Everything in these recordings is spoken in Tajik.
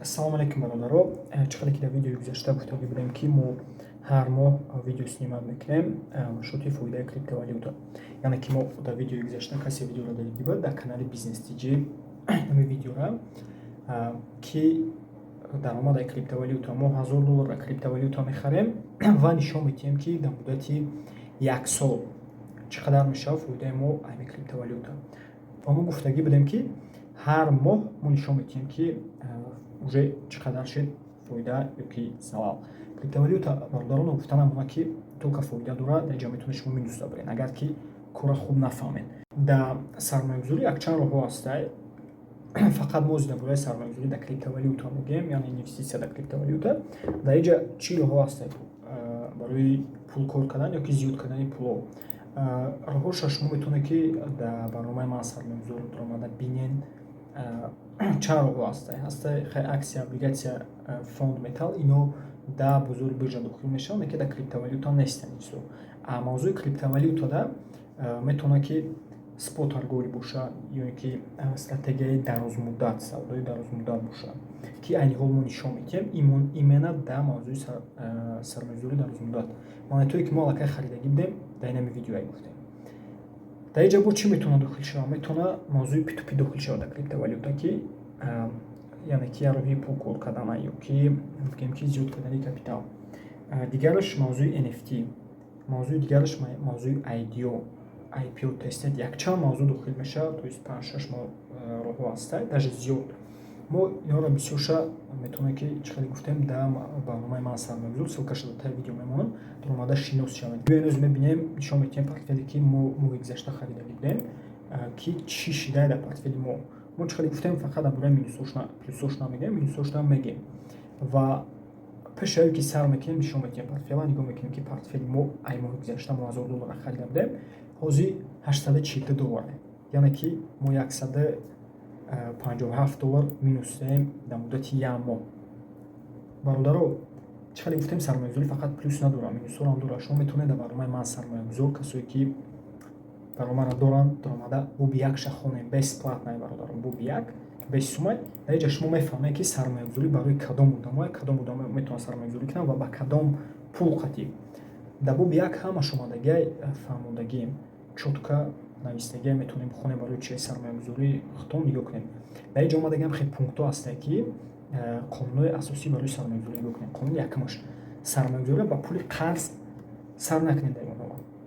Ассалому алайкум, бародаро. Чӣ қадар ки дар видеои гузашта гуфтагӣ будем, ки мо ҳар моҳ видео снимать мекунем шоти фоидаи криптовалюта. Яъне ки мо дар видеои гузашта, касе видеоро дидагӣ буд, дар канали Бизнес TJ ҳамин видеора, ки даромадаи криптовалюта, мо 1000 долларро криптовалюта мехарем ва нишон медиҳем, ки дар муддати як сол чӣ қадар мешавад фоидаи мо ҳамин криптовалюта. Ва мо гуфтагӣ будем, ки ҳар моҳ мо нишон медиҳем, ки уже чӣ қадар шуд фоида ёки залал криптовалюта. Бародарон, гуфта намонад, ки только фоида дорад. Дар ҷа метавонед шумо минус баред, агар ки кора хуб нафаҳмед. Дар сармоягузорӣ якчанд роҳҳо ҳастанд. Фақат мо дар бораи сармоягузорӣ дар криптовалюта мегӯем, яъне инвеститсия дар криптовалюта. Дар инҷа чӣ роҳҳо ҳастанд барои пул кор кардан ёки зиёд кардани пулҳо? Роҳҳоша шумо метавонед, ки дар барномаи ман сармоягузор омада бинед. Чанд роҳҳо ҳастанд? Ҳаста аксия, облигатсия, фонд, металл. Ино дар бозори биржа дохил мешаванд, лекин дар криптовалюта нестанд ин чизо. А мавзӯи криптовалютада метавонад, ки спот торговля бошад ё ин ки стратегияи дарозмуддат, савдои дарозмуддат бошад, ки айни ҳол мо нишон медиҳем именно дар мавзӯи сармоягузории дарозмуддат. Монетое, ки мо аллакай харидагӣ будем, дар ин ҳами видеое гуфтем. Дар инҷа бо чӣ метавонад дохил шавад? Метавонад мавзӯи P2P дохил шавад дар криптовалюта, ки яъне ки як роҳи пул кор кардана ё ки бигӯем, ки зиёд кардани капитал. Дигараш мавзӯи NFT, мавзӯи дигараш мавзӯи IDO, IPO, тестнет. Якчанд мавзӯъ дохил мешавад, то есть панҷ-шаш роҳҳо ҳастанд, даже зиёд. Мо инҳоро бисёрша метавонем, ки чӣ хеле гуфтем, дар барномаи ман сармоягузор, ссылкаша дар таи видео мемонам, омада шинос шавед. Биёед, имрӯз мебинем, нишон медиҳем портфеле, ки мо моҳи гузашта харидагӣ будем, ки чӣ шидае дар портфели мо. Мо, чӣ хеле гуфтем, фақат дар бораи минусош, плюсош намегӯем, минусош мегӯем. Ва пешаве ки сар мекунем, нишон медиҳем портфела, нигоҳ мекунем, ки портфели мо ай моҳи гузашта мо 1000 доллара харида будем, ҳозир 842 доллар, яъне ки мо 157 доллар минус даем дар муддати як моҳ. Бародаро, чӣ хеле гуфтем, сармоягузорӣ фақат плюс надорад, минусҳоро ҳам дорад. Шумо метавонед дар барномаи ман сармоягузор, касое ки барномаро доранд, даромада боби якша хонем, бесплатно, бародарон, боби як бесумай. Дар инҷа шумо мефаҳмед, ки сармоягузорӣ барои кадом одамое, кадом одамо метавонанд сармоягузорӣ кунанд ва ба кадом пул қатӣ. Дар боби як ҳамаш омадагиай, фаҳмодагием, чётко навистагиай, метавонем бихонем. Барои чи сармоягузорӣ худтон нигоҳ кунем. Дар инҷа омадагиам хеле пунктҳо ҳастанд, ки қонунҳои асосӣ барои сармоягузорӣ. Нигоҳ кунем, қонуни якумаш: сармоягузориро ба пули қарз сар накунед. Дар ин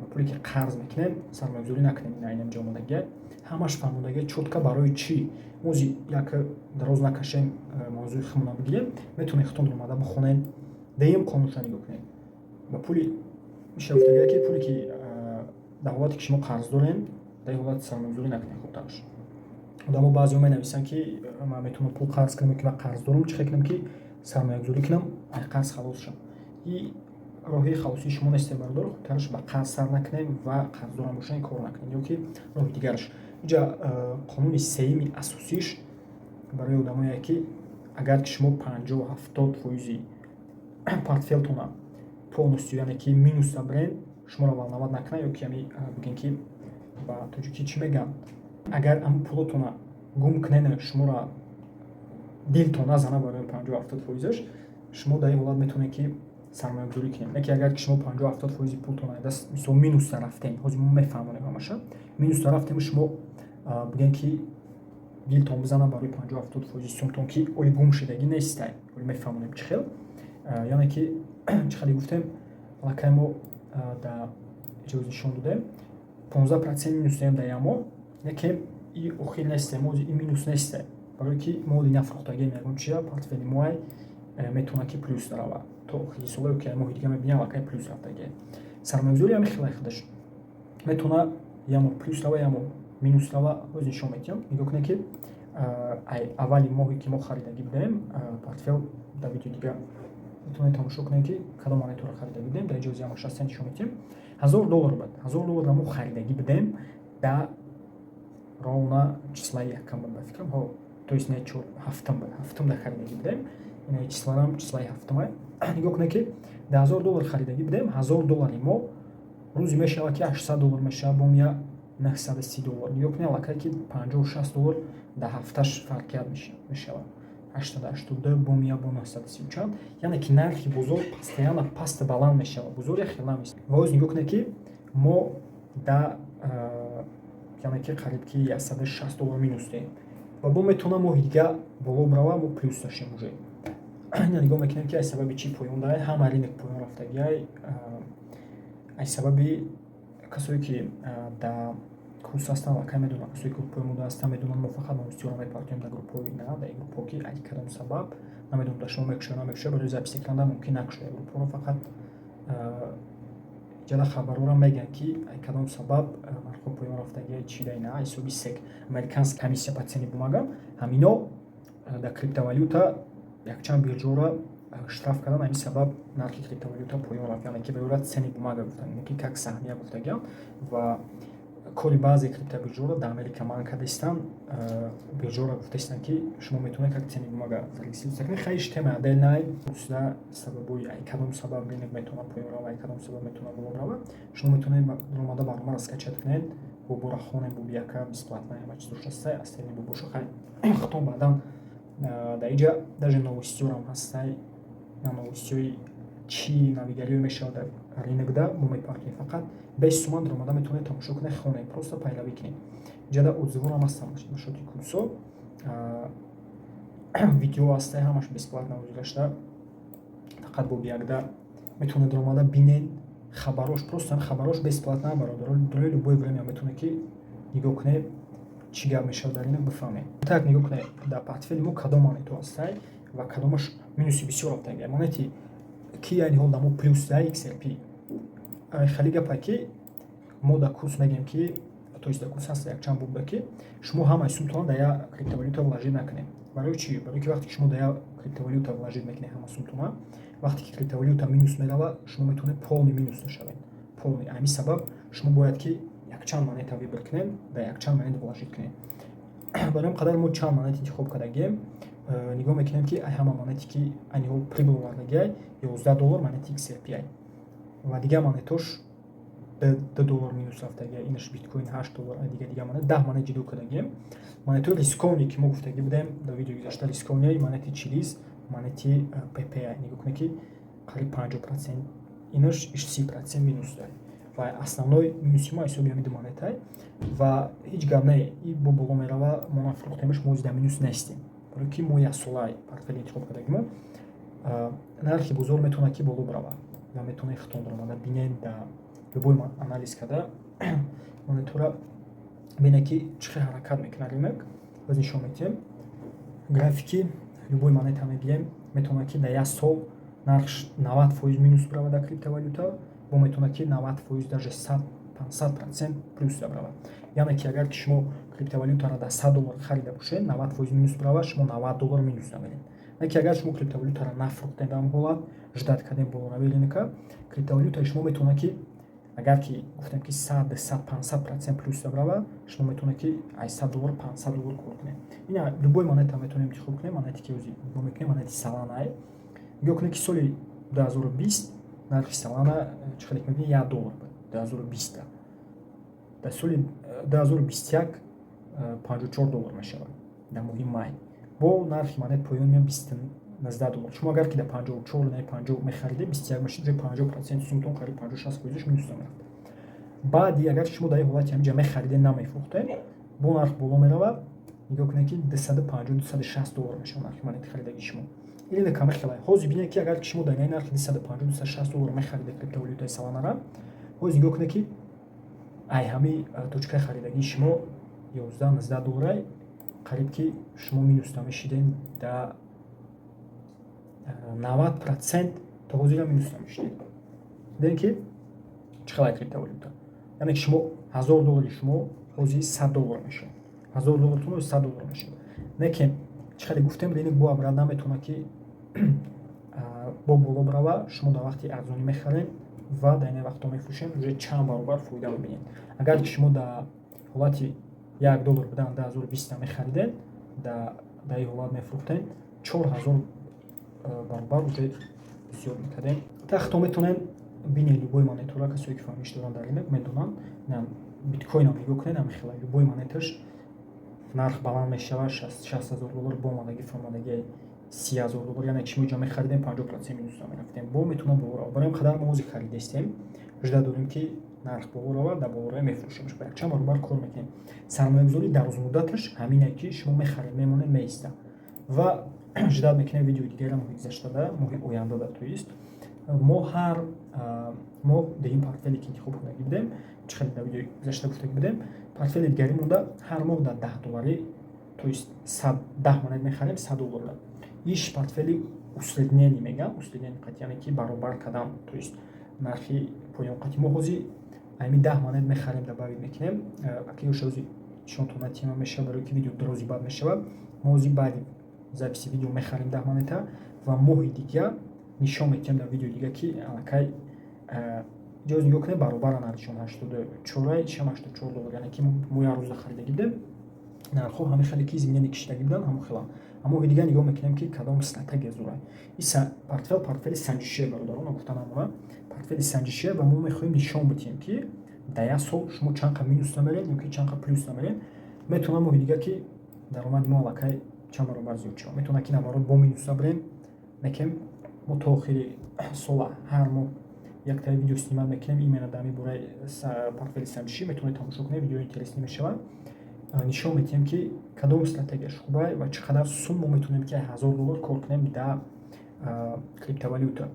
ба пуле ки қарз мекунем, сармоягузорӣ накунем. Ин айнан ҷо омадагиай, ҳамаш фаҳмодагиай чётко. Барои чӣ мози як дароз накашем, мавзӯи худмона бигирем, метавонед худтон омада бихонед. Дуюм қонунша нигоҳ кунед: ба пули миша гуфтагиай, ки пуле ки дар ҳолате ки шумо қарз дорен, дар ин ҳолат сармоягузорӣ накунед. Хубтараш, одамо баъзеҳо менависанд, ки ман метавонам пул қарз кунам ё ки ман қарз дорам, чӣ хел кунам, ки сармоягузорӣ кунам, ай қарз халос шавам? И роҳи халосии шумо несте, бародар. Хубтараш, ба қарз сар накунем ва қарздорам бошед, ин корро накунем. Ё ки роҳи дигараш инҷа, қонуни сеюми асосиш барои одамое, ки агар ки шумо 50-70 фоизи портфелтона полностью, яъне ки минус забирен, шуморо волновать накунад, ё ки ами бигем, ки ба тоҷикӣ чӣ мегӯянд, агар ҳамн пулотона гум кунед, шуморо дилтон назана барои 50-70 фоизаш, шумо дар ин ҳолат метавонед, ки сармоягузорӣ кунед. Лекин агар ки шумо 50-70 фоизи пултон даст, мисол, минуса рафтем, ҳозир мо мефаҳмонем ҳамаша, минуса рафтем, шумо бигем, ки дилтон бизана барои 50-70 фоизи сумтон, ки оли гум шудагӣ нестай. Оли мефаҳмонем чӣ хел. Яъне ки чӣ хеле гуфтем, аллакай мо дар иҷоз нишон додем, 15% минус даем дар як моҳ, лекин и охир нестем, и минус несте, барое ки мо оли нафурӯхтагием ягон чия. Портфели моай метавонад, ки плюс даравад то охири сола, ё ки моҳи дига мебинем, аллакай плюс рафтагиа. Сармоягузорӣ ҳами хеле худаш метавонад як моҳ плюс рава, як моҳ минус рава. Ҳоз нишон медиҳам. Нигоҳ кунед, ки ай аввали моҳе ки мо харидагӣ будем портфел, дар видео дига метавонед тамошо кунед, ки кадом монетаро харидагӣ будем. Дар иҷози ҳамаш ҳастен, нишон медиҳем. 1000 доллар буд, 1000 долларро мо харидагӣ будем дар ровно числаи якам буд, ба фикрам, то есть не, чор, ҳафтум буд, ҳафтум дар харидагӣ будем. Ин числарам числаи ҳафтума. Нигоҳ кунед, ки дар 1000 доллар харидагӣ будем, 1000 доллари мо рӯзе мешавад, ки 800 доллар мешавад, бом я 930 доллар. Нигоҳ кунед, аллакай ки 50-60 доллар дар ҳафташ фарқият мешавад. 882, бо мия, бо 930 чанд. Яъне ки нархи бозор постоянно пасту баланд мешавад, бозор як хел намеистад. Ва оз нигоҳ кунед, ки мо да, яъне ки қариб ки 160 доллар минус дорем ва бо метавона моҳи дига боло бирава, мо плюс дошем уже. Ина нигоҳ мекунем, ки аз сабаби чӣ поён дорад. Ҳама рынок поён рафтагиай аз сабаби касое ки дар курс ҳастанд, аллакай медонанд, касое ки группҳои мо ҳастанд, медонанд. Мо фақат новостиҳоро мепартоем дар группҳои, на дар группҳо, ки ай кадом сабаб намедонам, дар шумо мекушояд, намекушояд, барои запись кардан мумкин накушояд группҳоро. Фақат ҷада хабарҳоро мегӯянд, ки ай кадом сабаб нархҳо поён рафтагиай, чи дай на ҳисоби SEC, Американская комиссия по ценным бумагам. Ҳамино дар криптовалюта якчанд биржаро штраф кардан, ҳамин сабаб нархи криптовалюта поён рафт. Яъне ки ба ценные бумага гуфтанд, ки как саҳмия гуфтагиам. Ва кори баъзе криптобиржаро дар Америка манъ кардаистанд. Биржаро гуфтаистанд, ки шумо метавонед как ценные бумага зарегистрироваться кунед. Хайш, тема отдельная. Сабабои ай кадом сабаб рынок метавонад поён рава, ай кадом сабаб метавонад боло рава, шумо метавонед омада барномаро скачать кунед, бобора хонем, бобияка бесплатно ҳама чиз ҳастай, астани бобошо. Хай, хатон баъдан дар иҷа даже новостиёрам ҳастай, новостиҳои чӣ навигариё мешавад дар рынокда, мо мепартоем. Фақат 5 суман даромада метавонед тамошо кунед, хонед, просто пайравӣ кунед. Иҷада отзыворам ҳастанд нашоти курсо, видео ҳастай, ҳамаш бесплатно гузашта. Фақат бобиякда метавонед даромада бинед хабарош, просто хабарош бесплатно, бародаро. Любое время метавонед, ки нигоҳ кунед, чӣ гап мешавад дар рынок, бифаҳмед. Так, нигоҳ кунед, дар портфели мо кадом монето ҳастай ва кадомаш минуси бисёр рафтагиай. Монети ки айни ҳол дар мо плюс да XRP. Хеле гапа, ки мо дар курс мегӯем, ки, то есть дар курс ҳаста якчанд бобда, ки шумо ҳамаи сумтона дар як криптовалюта вложить накунед. Барои чӣ? Барои ки вақте ки шумо дар як криптовалюта вложить мекунед ҳама сумтона, вақте ки криптовалюта минус мерава, шумо метавонед полный минус нашавед, полный. Ҳамин сабаб шумо бояд ки якчанд монета выбор кунед, дар якчанд монета вложить кунед. Барои ин қадар мо чанд монета интихоб кардагием. Нигоҳ мекунем, ки ай ҳама монете ки айни ҳол прибыль овардагиай, 11 доллар монети XRP ва дигар монетош 2 доллар минус рафтагиай. Инаш биткоин 8 доллар, дига монет, 10 монет ҷудо кардагием. Монетои рисковый, ки мо гуфтагӣ будем дар видеои гузашта, рисковый монети Чилиз, монети ПП. Нигоҳ кунед, ки қариб 50% инаш, иш 30% минус дорад ва основной минуси мо ҳисоби ҳамин ду монетай. Ва ҳеҷ гап не, и бо боло мерава, мо нафурӯхтемаш, мо дар минус нестем, барои ки мо яксола портфели интихоб кардагимо. Нархи бозор метавонад, ки боло бирава ва метавонед худтон даромада бинед, дар любой анализ карда монетора бинед, ки чӣ хел ҳаракат мекунад рынок. Боз нишон медиҳем графики любой монета мебинем. Метавонад, ки дар як сол нархш 90% минус биравад дар криптовалюта, бо метавонад, ки 90%, даже 100, 500% плюс биравад. Яъне ки агар ки шумо криптовалютаро дар 100 доллар харида бошед, 90% минус биравад, шумо 90 доллар минус намедед. Не ки агар шумо криптовалютаро нафурӯхтед, дар он ҳолат ждать кардем болоравии рынка, криптовалютаи шумо метавонад, ки агар ки гуфтем, ки 100, 200, 500% плюс бирава, шумо метавонед, ки аз 100 доллар 500 доллар кор кунед. Ина любой монета метавонем интихоб кунем. Монете ки ҳозир нигоҳ мекунем, монети Солана. Нигоҳ кунед, ки соли 2020 нархи Солана чӣ хеле мебинед, 1 доллар буд 2020-та, дар соли 2021 54 доллар мешавад дар моҳи май. Бо нархи монет поён меяд, 19 доллар. Шумо агар ки дар 54 на 50 мехаридед, 21 мешид, ҷои 50% сумтон қариб 50-60 фоизаш минус мерафт. Баъди агар шумо дар ин ҳолати ҳаминҷа мехаридед, намефурӯхтед, бо нарх боло меравад. Нигоҳ кунед, ки 250, 260 доллар мешавад нархи монети харидагии шумо. Ин каме хелай. Ҳозир бинед, ки агар шумо дар ин нархи 250, 260 доллар мехаридед криптовалютаи Соланара, ҳозир нигоҳ кунед, ки ай ҳамин точкаи харидагии шумо 11, 19 долларай, қариб ки шумо минуста мешидед, да 90% то ҳозира минуста мешидед. Дидем, ки чӣ хелай криптовалюта. Яъне ки шумо 1000 доллари шумо ҳозир 100 доллар мешавад, 1000 доллартон ҳозир 100 доллар мешавад. Не ки чӣ хеле гуфтем, рынок бо обратно наметавонад, ки бо боло бирава. Шумо дар вақти арзонӣ мехаред ва дар ин вақтҳо мефурӯшед, уже чанд баробар фоида мебинед. Агар ки шумо дар ҳолати 1 доллар будан 2020-та мехаридед, дар ин ҳолат мефурӯхтед, 4000 баробар уже зиёд мекардем. Тахто метавонед бинед любой монетора. Касое ки фаҳмиш доранд дар рынок, медонанд. Биткоинам нигоҳ кунед, ҳамин хела любой монеташ. Нарх баланд мешавад, 60 000 доллар бо омадаги, фуромадаги 30 000 доллар, яъне чи мо ҷа мехаридем, 50% минуса мерафтем. Бо метавона боло равад. Барои ин қадар мо ҳозир харидестем, ждать дорем, ки нарх боло равад, дар болораи мефурӯшемш. Ба якчанд баробар кор мекунем. Сармоягузорӣ дарозмуддаташ ҳамине, ки шумо мехаред, мемонед, меиста ва ждать мекунем видеои дигарро моҳи гузаштада, моҳи ояндада. То есть мо ҳар моҳ дар ин портфеле, ки интихоб кардагӣ будем, чӣ хеле дар видеои гузашта гуфтагӣ будем, портфели дигари монда ҳар моҳ дар 10 долларӣ, то есть 10 монет мехарем 100 долларда. Иш портфели усреднение мегӯям, усреднение қати, яъне ки баробар кардан, то есть нархи поён қати. Мо ҳозир ами 10 монет мехарем, добавить мекунем. Аки оша ҳозир нишонтон тема мешавад, барои ки видео дарози бад мешавад. Мо ҳозир баъди записи видео мехарем 10 монета ва моҳи дига нишон медиҳем дар видеои дига, ки аллакай ҷоз нигоҳ кунед, баробара нархшон 84-ай, шам 84 доллар, яъне ки мо як рӯза харидагӣ будем. Нархҳо ҳамин хеле ки изменение кишидагӣ буданд, ҳамон хела. А моҳи дига нигоҳ мекунем, ки кадом стратегия зӯра. Ин портфел портфели санҷишие, бародарон, гуфта намона, портфели санҷишие ва мо мехоҳем нишон бидиҳем, ки дар як сол шумо чанд қа минус намеред ё ки чанд қа плюс намеред. Метавонад моҳи дига, ки даромади мо аллакай чанд баробар зиёд шавад, метавонад, ки наоборот бо минус набарем. Лекин мо то охири сола ҳар моҳ яктаи видео снимать мекунем именно дар ҳамин бораи портфели санҷишӣ. Метавонед тамошо кунед, видеои интересный мешавад. Нишон медиҳем, ки кадом стратегияш хубай ва чӣ қадар сум мо метавонем, ки 1000 доллар кор кунем дар криптовалюта.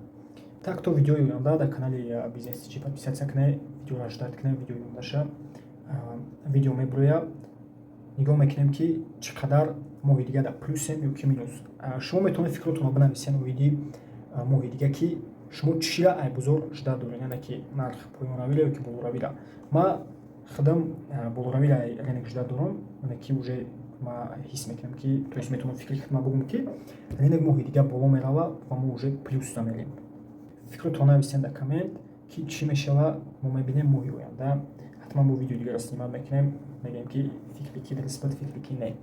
Так, то видеои оянда дар канали Бизнес чи подписаться кунед, видеоро ждать кунед, видеои ояндаша видео мебурояд. Нигоҳ мекунем, ки чӣ қадар моҳи дига дар плюсем ё ки минус. Шумо метавонед фикротонро бинависед оиди моҳи дига, ки шумо чира ай бозор ждать доред, яъне ки нарх поёнравира ё ки болоравира. Ма худам болоравира рынок ждать дорам, яъне ки уже ма ҳис мекунам, ки, то есть метавонам фикри худма бигӯм, ки рынок моҳи дига боло мерава ва мо уже плюс намерем. Фикротон нависед дар коммент, ки чӣ мешава. Мо мебинем моҳи оянда, ҳатман бо видеои дигарро снимать мекунем, мегӯем, ки фикри ки дуруст буд, фикри ки не.